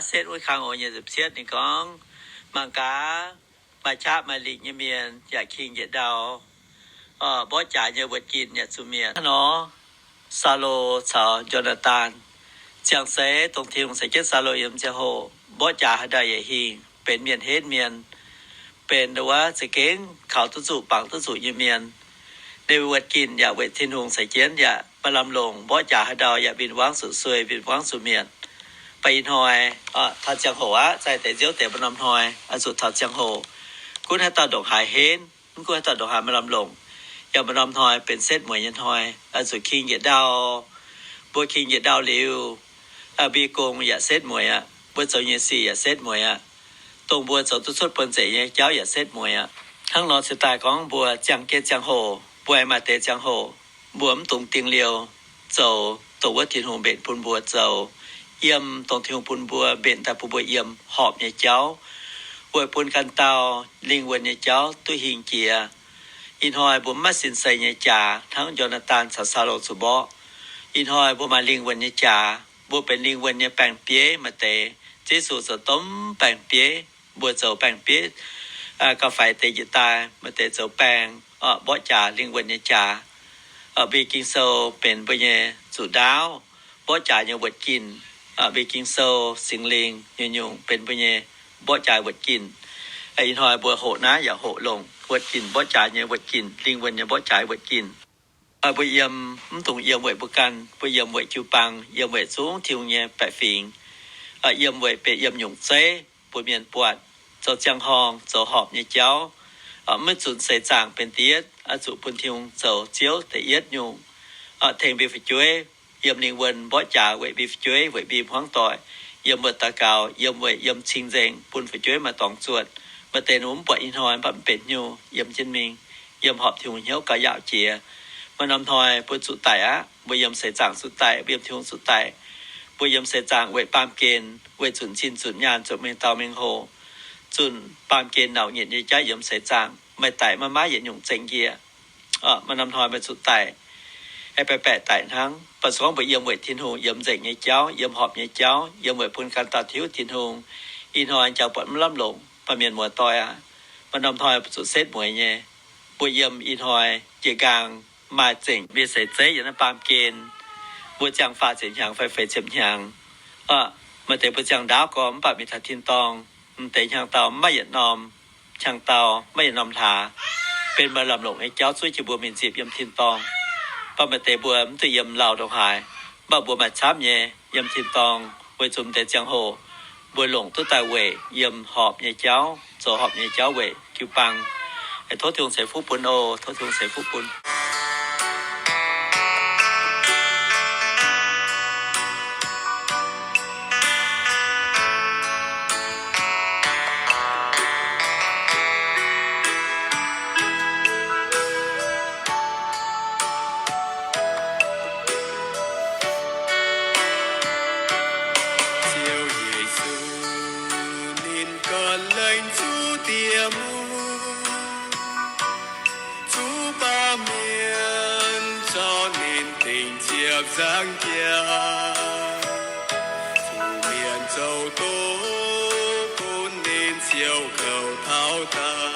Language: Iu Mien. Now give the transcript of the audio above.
setv wuov kang oc nyei ziepc cietv ninh gorngv, mangc gaax, maaih qaqv maaih lingc nyei mienh yaac king njiec ndau, mborqv jaax nyei wuoqc ginh yaac zuqc mietc. Hnangv nor, Saulo caux Yo^naa^taan ziangh seix dongh Tin-Hungh ceix jienv Saulo yiem ziangh hoc, mborqv jaax haaix ndau yaac hingh, benx mienh henv mienh, benx wuov za'gengh kaux duqv zuqc, bangc duqv zuqc nyei mienh. Ninh wuoqc ginh yaac weic Tin-Hungh ceix jienv yaac maaih lamh longc, mborqv jaax haaix ndau yaac win-wangv zuqc sueih, win-wangv zuqc mietc. Mv baac ih hnoi, taux ziangh hoc aqv, zaih deix nziouv deix maaih norm hnoi oix zuqc taux ziangh hoc. Gunv haaix dauh ndongc haaix henv, mv gunv haaix dauh ndongc haaix maaih lamh longc, yaac maaih norm hnoi benx setv mueiz nyei hnoi, oix zuqc king njiec ndau. Mbuo king njiec ndau liuz, mbuo nyei gong yaac setv mueiz aqv, mbuo zoux nyei sic yaac setv mueiz aqv, dongh mbuo zoux duqv cuotv buonv-nzengc nyei jauv yaac setv mueiz aqv. Hnangv nor cingx daaih gorngv mbuo ziangh jienv ziangh hoc, mbuo maaih deix ziangh hoc mbuo mv dungx dingh liouh zoux dongh wuov Tin-Hungh mbenc bun mbuo zoux. Yiem dongh Tin-Hungh bun mbuo, mbenc daaih bun mbuo yiem horpc nyei jauv, weic bun ganh dauh lingh wuonh nyei jauv duqv hingh jiex. Ih hnoi mbuo mv maaih sin seix nyei jaax hnangv Yo^naa^taan caux Saulo zuqc mborqv. Ih hnoi mbuo maaih lingh wuonh nyei jaax, mbuo benx lingh wuonh nyei baeng-bieiv. Maaih deix Yesu zoux domh baeng-bieiv, mbuo zoux baeng-bieiv gauh faix deix njiec daaih. Maaih deix zoux baeng, mborqv jaax, lingh wuonh nyei jaax. Mbuo Ging-Sou benx mbuo nyei zuqc ndaauv, mborqv jaax nyei wuoqc ginh. Mbuo Ging-Sou, Singx Lingh nyungc-nyungc benx mbuo nyei mborqv jaax wuoqc ginh. Ih hnoi mbuo hoqc naaiv yaac hoqc longc wuoqc ginh, mborqv jaax nyei wuoqc ginh, lingh wuonh nyei mborqv jaax wuoqc ginh. Mbuo yiem, mv dungx yiem weic mbuo ganh, mbuo yiem weic jiu-baang, yiem weic zungv Tin-Hungh nyei baeqc fingx, yiem weic bieqc yiem nyungc zeiv, mbuo mienh buatc, zoux ziangh horngh, zoux horpc nyei jauv, maiv zunc seix zaangc benx da'yietv, oix zuqc bun Tin-Hungh zoux Ziouv da'yietv nyungc, tengx mbuo fu'jueiv yiem lingh wuonh mborqv jaax weic mbuo fu'jueiv, weic mbuo hmuangv doic. Yiem mbuo daux gaux, yiem weic yiem cing-nzengc bun fu'jueiv maaih dorngx zuotc. Maaih deix ninh mbuo mv buatc ih hnoi, mv baac mv benx hnyouv yiem jienv mingh, yiem horpc Tin-Hungh hnyouv gauh yaauc jiex. Maaih norm hnoi mbuo zuqc daic aqv, mbuo yiem seix zaangc zuqc daic, mbuo yiem Tin-Hungh zuqc daic. Mbuo yiem seix zaangc weic baamh gen, weic zunc zinh zunc nyaanh zuqc mingh dau mingh hoc, zunc baamh gen nauc nyitc nyei jauv yiem seix zaangc, maaih daic maiv maaih yietc nyungc zengc njiec. Maaih norm hnoi meih zuqc daic, aengx baeqc baeqc daic hnangv. Mv baac se gorngv mbuo yiem weic Tin-Hungh, yiem nzengc nyei jauv, yiem horpc nyei jauv, yiem weic bun ganh dauh tiuv Tin-Hungh, ih hnoi jangx buatc mv lamh longc. Baamh mienh muoz-doic aac, maaih norm hnoi mbuo zuqc setv mueiz nyei. Mbuo yiem ih hnoi jiex nqaang maaih zengc mbuo seix zeiv yiem naaiv baamh gen, mbuo ziangh faah ziepc hnyangx fai feix ziepc hnyangx. Maaih deix mbuo ziangh ndaauv gorx mv baac mingh taux tin-dorngh, m'deix hnyangx-daauh maiv maaih yietc norm, hnyangx-daauh maiv maaih yietc norm hlaax, benx maaih lamh longc nyei jauv zuov jienv mbuo mingh nzipc yiem tin-dorngh. Mv baac maaih deix mbuo mv duqv yiem lauh ndongc haaix, mv baac mbuo maaih camv nyei yiem tin-dorngh, weic zuqc m'deix ziangh hoc mbuo longc duqv daaih weic yiem horpc nyei jauv, zoux horpc nyei jauv weic jiu-baang. Tov Tin-Hungh ceix fuqv bun oc. Tov Tin-Hungh ceix fuqv bun. Ziouv Yesu, ninh ganh laengz zuqc diex mungv, zuqc baamh mienh zorqv ninh dingc ziepc nzangc jaax, zuqc mienh zoux doqc bun ninh ziouc kouv taux daaih.